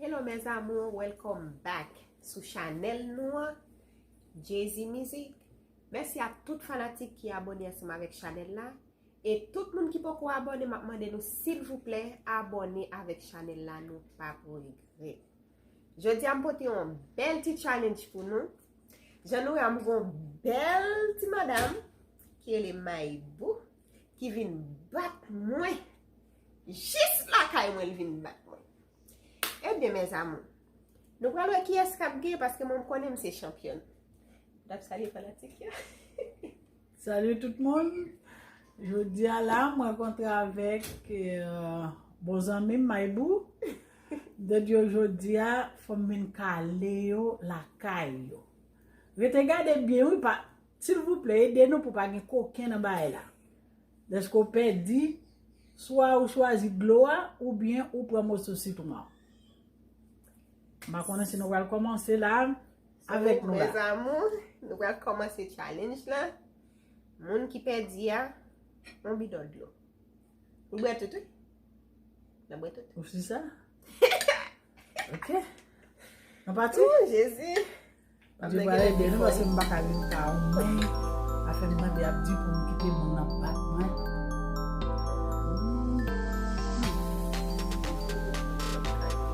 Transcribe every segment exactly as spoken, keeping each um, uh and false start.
Hello mes amours, welcome back sou chanèl nou an, Jay-Z Music. Mèsi a tout fanatik ki abòne ansanm avèk chanèl la. E tout moun ki poko abòne, m ap mande nou silvouplè abòne avèk chanèl la, nou pap regrèt. Jodi a m pote yon bèl ti challenge pou nou. Jan nou wè a, m gon bèl ti madanm ki rele Maybou ki vin bat mwen. Jis lakay mwen l vin bat mwen. Ebyen mes amours, nou pral wè kiyès k ap genyen paske mwen m konnen m se chanpyòn. M t ap salye fanatik yo. Salut tout moun. Jodi a la, mwen rankontre avèk euh, bon zanmi m, Maybou. M te di yo jodi a, fò m vin kale yo lakay yo. Rete gade byen wi, pa, silvouplè, ede nou pou pa gen koken nan bagay la. Dèske w pèdi, swa ou chwazi dlo a, oubyen ou pran moso sitwon an. M pa konnen si nou pral kòmanse la avèk nou la. Mes amours, nou pral kòmanse challenge la. Moun ki pèdi a, yon bidon dlo. Ou bwè tout, wi. N ap bwè tout. Ou si sa? Ok. Nou pati? Oh, Jezi. Bondye pral ede nou, paske m pa ka vin ka yon moun. Afè m tande y ap di pou m kite moun nan bat mwen. Hmm.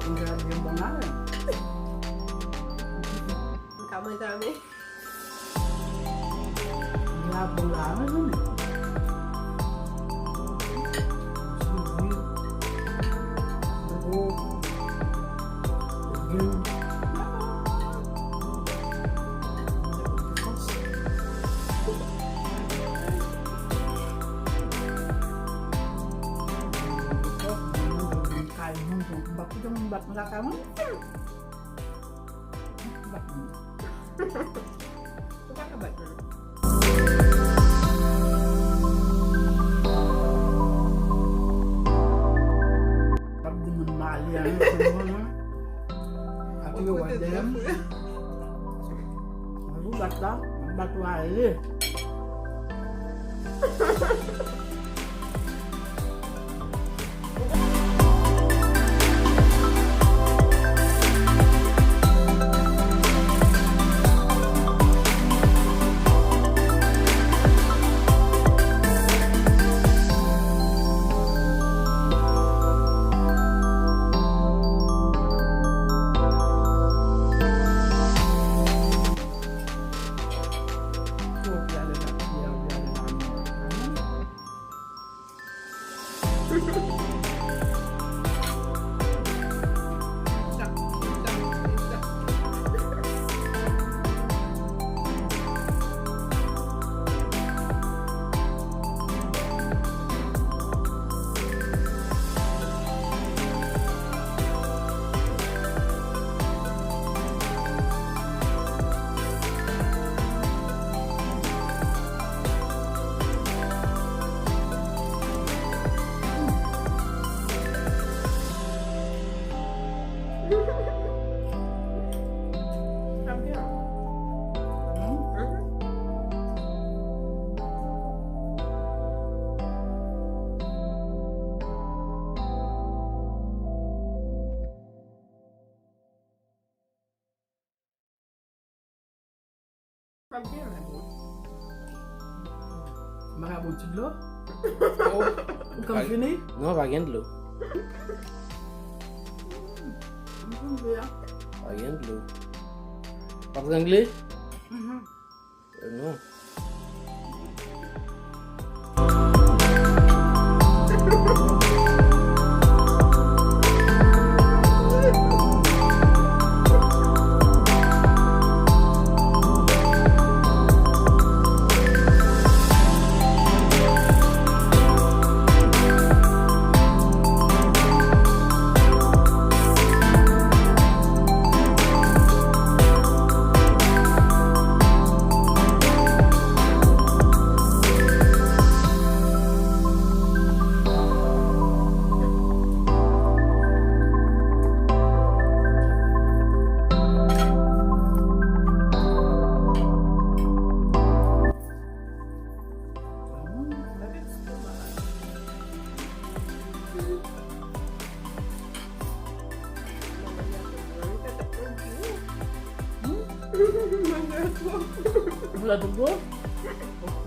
Manje a byen bon la, wi. M ka manje a men. Manje a bon la, mezanmi. Souvi. Gwo. Gwo. Kay moun, m pa kite moun bat mwen lakay mwen. Bat moun. Ou pa ka bat moun. Ap di moun male a, yon moun, ap yo wè dèyè m. Mwen vou bat la, mwen bat ou ale. M ap byen la, bro. M pa ka bwè ti dlo? Oh, ou konn fini? Non, pa gen dlo. M konn byen. Pa gen dlo. W ap trangle? Mhm. Eh, non. Manje twòp. Ou la twòp gwo? Ok.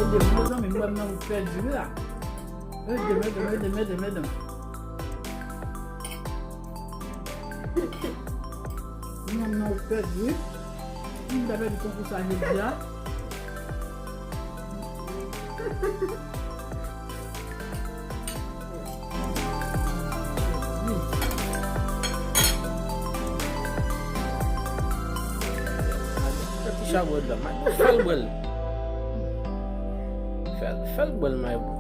Ede m, mezanmi, m wè m nan wout pèdi wi la. Ede m, ede m, ede m, ede m, ede m. M nan wout pèdi wi. M ta pèdi konkou sa jodi a. Ti chabwèl la, fè l bwè l. Fè l, fè l bwè l, my boo.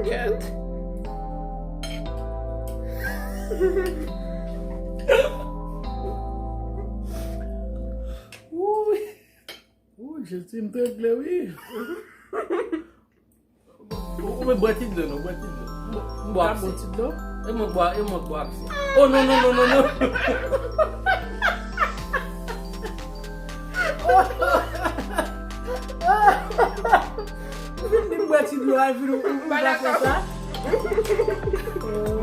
Kèt. Wouy. Wouy, Jezi, m trangle, wi. Ou, ou mèt bwè ti dlo, non, bwè ti dlo. M bwè ak ti dlo. E mwen bwè, e mwen bwè ak se. Oh, non, non, non, non, non. Vin di m bwè ti dlo a, vin ou, ou, ou pa fè sa.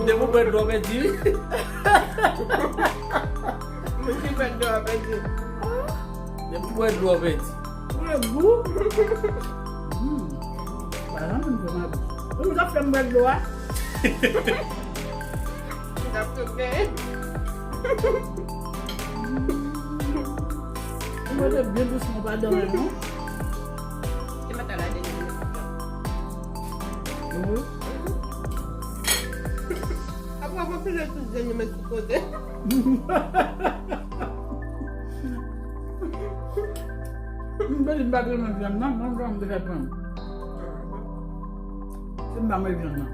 Depi w bwè dlo, w pèdi. Mwen ki bwè dlo, w pèdi. Depi w bwè dlo, w pèdi. Mwen gou. Hmm. Pa janm fin fè mal. Ou ta fè m bwè dlo a. Ou mete byen dousman, pa dan mwen, non. Se mwen ta la dènye minit. Mhm. Apre, mwen pile tout zen yo met sou kote. M te di m pa t renmen vyann nan, mwen, mwen te fè prank. Si m pa manje vyann nan.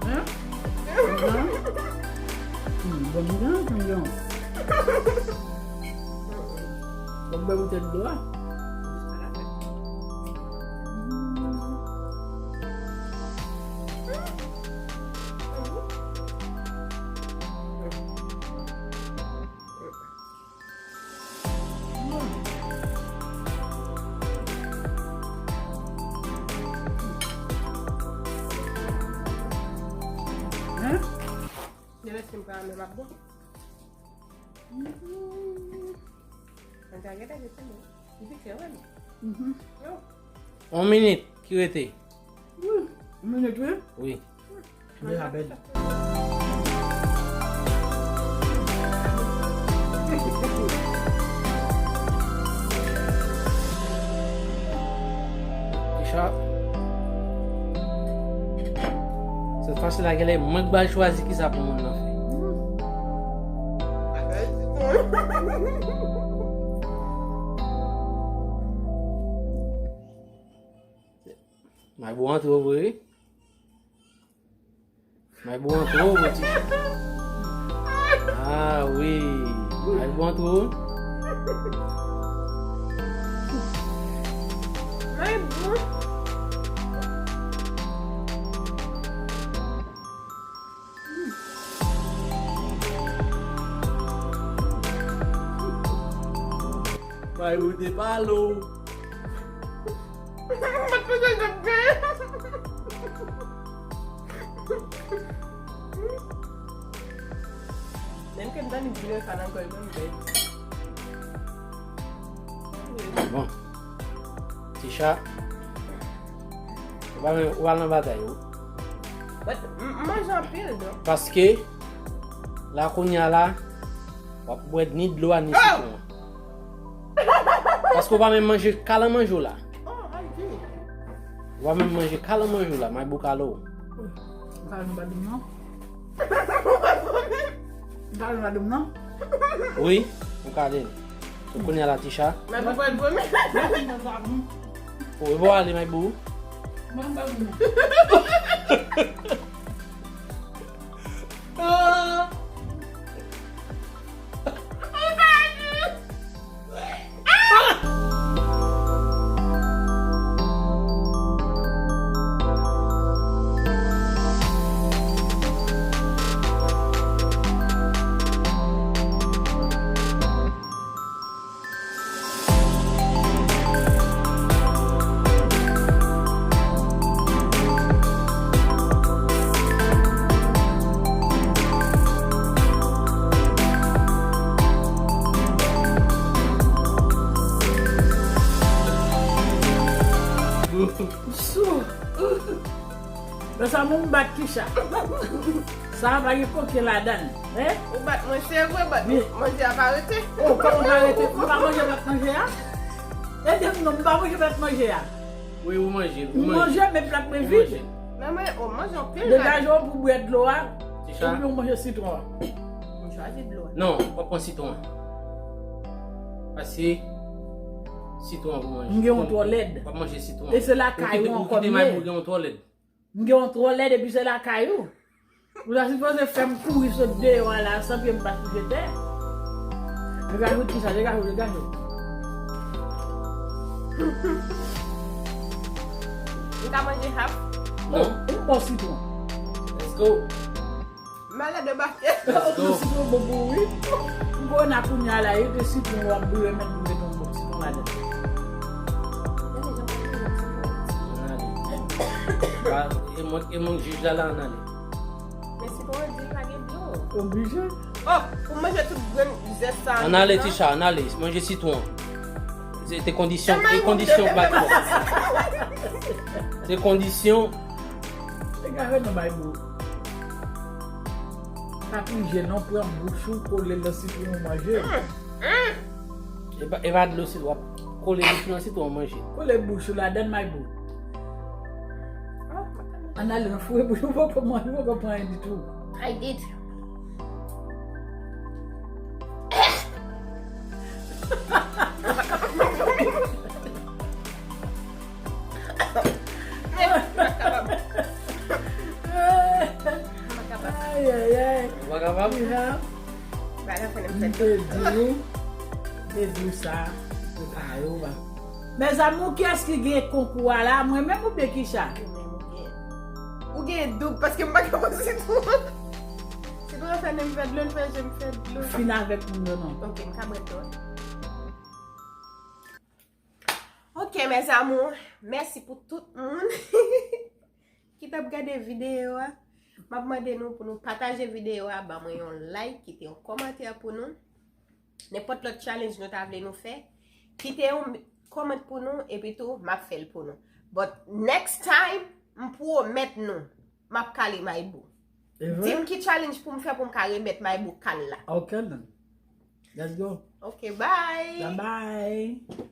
Hein? Hein? Hmm, bon, bon, bon, bon. Bon, bèl boutèy dlo a. Hein? Gen lè si m pa renmen, m ap bon. Mwen ta gentan gen ti moun. Li pike, wè. Mhm. Yo. Yon minit ki rete. Wi, yon minit, wi. Wi. Deja pèdi. Richard. Sèt fwa sila genlè mwen k pral chwazi kisa pou moun nan fè. Mayboo antre vre wi. Mayboo antre vre ti chat. Ah wi. Mayboo antre vre. Mayboo. Mayboo te pale w. Mwen te jwenn ap gen. Menm ke m tande m vire sa nan kò l, menm bèl. Bon. Ti chat. Ou pa, ou pa nan batay, wi. But, m, m manje anpil, donk. Paske, la kounye a la, w ap bwè ni dlo a, ni sitwon an. Paske w pa menm manje kalan manje w la. Oh, my God. W pa menm manje kalan manje w la, Mayboo kale w. Ou kale m pa di m non. Ou kale m pa di m non. Wi, ou kale l. So, kounye a la, ti chat. Mayboo pral vomi. Ou, e bò ale, Mayboo. Mwen m pa goumen. Ah. Sou. Mezanmi, m bat Kisha. Sa pa gen koken ladan l, hein? Ou bat mwen, se vre, bat manje a pa rete. Oh, kòman pa rete? M pa manje bat manje a? Ede m non, m pa manje bat manje a. Wi, ou manje, ou manje. M manje, men plat mwen vid. Ou manje. Men mwen, ou manje anpil ladan. Degaje w pou bwè dlo a, epi ou manje sitwon an. M chwazi dlo a. Non, w ap pran sitwon an. Paske sitwon an pou manje. M gen yon twò lèd. W ap manje sitwon an. E se lakay ou ankò m ye. Ou kite, ou kite Mayboo gen yon twò lèd. M gen yon twò lèd epi se lakay ou. Ou ta sipoze fè m kouri sot deyò a la san pye m pa touche tè. Degaje w Kisha, degaje w, degaje w. M ka manje hap? Non. Yon bon sitwon. Let's go. Malè debake. Let's go. Yon sitwon bon pou ou, wi. M konnen kounye a la, e de sitwon w ap boure, mèt boure yon bon sitwon ladan. Ann ale. Ba, e mwen, e mwen jij la la, ann ale. Men sitwon an di l pa gen dlo. Oblije. Oh, pou manje tout grenn zès sa. Ann ale, Tisha, ann ale. Manje sitwon. Se te kondisyon, e kondisyon bat fò. Se kondisyon. Degaje non, Mayboo. Pa pije non, pran bouch ou, kole l nan sitwon ou manje. E pa, e pa dlo sitwon, w ap kole bouch ou nan sitwon ou manje. Kole bouch ou ladan, Mayboo. Ann ale nan foure bouch ou, poko manje, poko pran anyen ditou. I did. Ay, ay, ay. Ou pa kapab? Mwen te di w, te di w sa, prepare w, ba. Mes amours, kiyès ki gen konkou a la? Mwen menm oubyen Kisha? Ou menm, ou gen. Ou gen doub, paske m pa gen sitwon. Sitwon an fè nen m fè dlo, l fè je m fè dlo. Fin avèk moun yo non. Ok, m ka bwè dlo. Ok, mes amours, mèsi pou tout moun ki t ap gade videyo a. M ap mande nou pou nou pataje videyo a, ban mwen yon like, kite yon kòmantè pou nou. Nenpòt lòt challenge nou ta vle nou fè, kite yon comment pou nou, epi tou, m ap fè l pou nou. But next time, m pwomèt nou, m ap kale Mayboo. E vre? Di m ki challenge pou m fè pou m ka remèt Mayboo kal la. Ok, then. Let's go. Ok, bye. Bye bye.